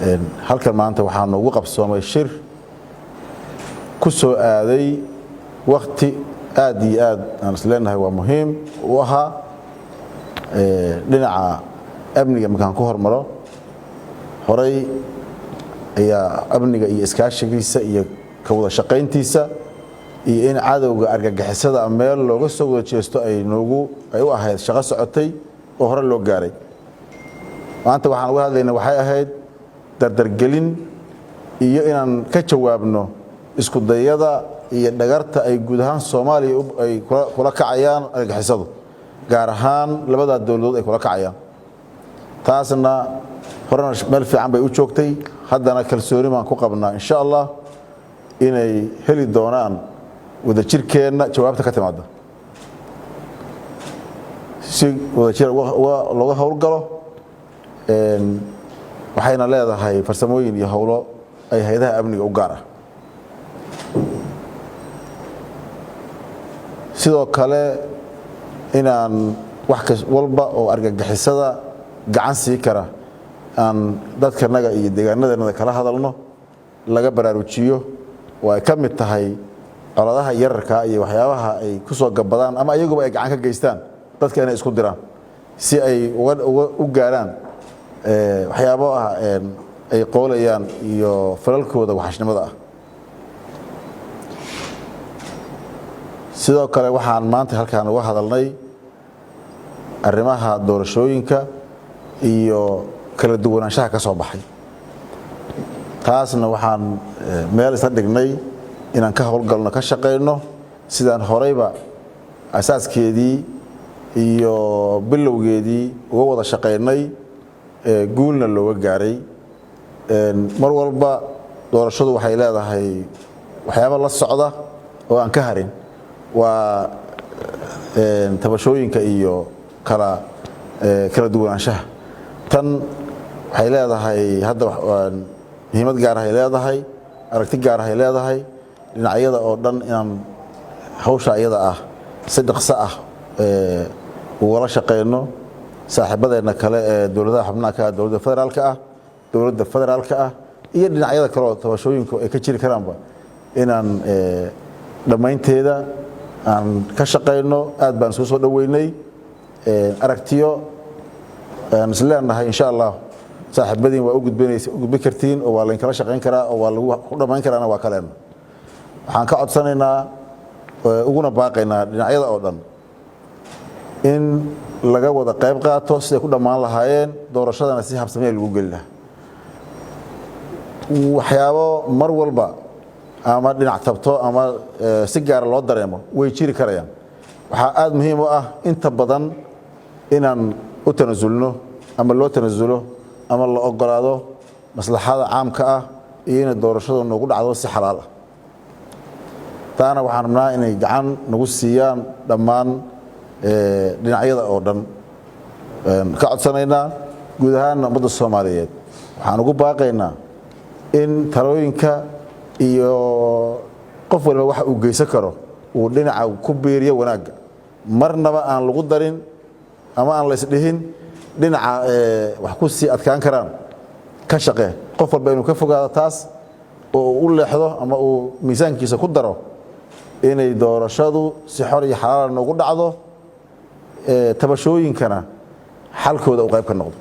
Halkan maanta waxaa noogu qabsoomay shir ku soo aaday wakti aad iyo aad aan is leenahay waa muhiim u ahaa dhinaca amniga. Markaan ku hormaro, horay ayaa amniga iyo iskaashigiisa iyo ka wada shaqayntiisa iyo in cadowga argagixisada meel looga soo wada jeesto ay noogu ay u ahayd shaqo socotay oo hore loo gaaray. Maanta waxaan uga hadlayna waxay ahayd dardargelin iyo inaan ka jawaabno isku dayada iyo dhagarta ay guud ahaan Soomaaliya ay kula kacayaan argagixisadu, gaar ahaan labadaa dowladood ay kula kacayaan. Taasna horena meel fiican bay u joogtay, haddana kalsooni baan ku qabnaa, insha Allah, inay heli doonaan wadajirkeenna jawaabta ka timaada si wadajir looga howlgalo. Waxayna leedahay farsamooyin iyo howlo ay hay-adaha amniga u gaar ah. Sidoo kale inaan wax walba oo argagixisada gacan sii kara aan dadkanaga iyo deegaanadanada kala hadalno, laga baraarujiyo, oo ay ka mid tahay coladaha yararka iyo waxyaabaha ay ku soo gabadaan ama iyaguba ay gacan ka geystaan dadka inay isku diraan si ay u gaaraan waxyaabo ah ay qoolayaan iyo falalkooda waxashnimada ah. Sidoo kale waxaan maanta halkaan uga hadalnay arrimaha doorashooyinka iyo kala duwanaanshaha ka soo baxay. Taasna waxaan meel isla dhignay inaan ka howlgalno, ka shaqayno sidaan horeyba asaaskeedii iyo bilowgeedii uga wada shaqaynay, guulna looga gaaray. Mar walba doorashadu waxay leedahay waxyaaba la socda oo aan ka harin, waa tabashooyinka iyo kala duwanaanshaha. Tan waxay leedahay hadda muhiimad gaarahay leedahay, aragti gaarahay leedahay. Dhinacyada oo dhan inaan hawsha iyada ah si dhaqso ah ugala shaqayno saaxiibadeenna kale ee dowladaha xubnaha ka ah dowladda federaalka ah, dowladda federaalka ah iyo dhinacyada kale oo tabashooyinku ay ka jiri karaanba, inaan dhammaynteeda aan ka shaqayno. Aad baan isku soo dhoweynay aragtiyo aan is leenahay, insha Allah, saaxiibadiin waa u gudbinaysa, u gudbin kartiin oo waa laynkala shaqayn karaa oo waa lagu ku dhammayn karaana. Waa kaleena waxaan ka codsanaynaa, uguna baaqaynaa dhinacyada oo dhan in laga wada qayb qaato siday ku dhammaan lahaayeen, doorashadana si habsamee lagu geli lahaa. Waxyaabo mar walba ama dhinac tabto ama si gaara loo dareemo way jiri karayaan. Waxaa aada muhiim u ah inta badan inaan u tanasulno ama loo tanasulo ama la ogolaado maslaxada caamka ah iyo inay doorashadu nagu dhacdo si xalaal ah. Taana waxaan rabnaa inay gacan nagu siiyaan dhammaan dhinacyada oo dhan ka codsanaynaa. Guud ahaanna ummadda Soomaaliyeed waxaan ugu baaqaynaa in talooyinka iyo qof waliba waxa uu geysan karo uu dhinaca ku biiriyo wanaagga, marnaba aan lagu darin ama aan la isdhihin dhinaca wax ku sii adkaan karaan ka shaqee. Qof walba inuu ka fogaado taas oo uu u leexdo ama uu miisaankiisa ku daro inay doorashadu si xor iyo xalaala noogu dhacdo, tabashooyinkana xalkooda uu qayb ka noqdo.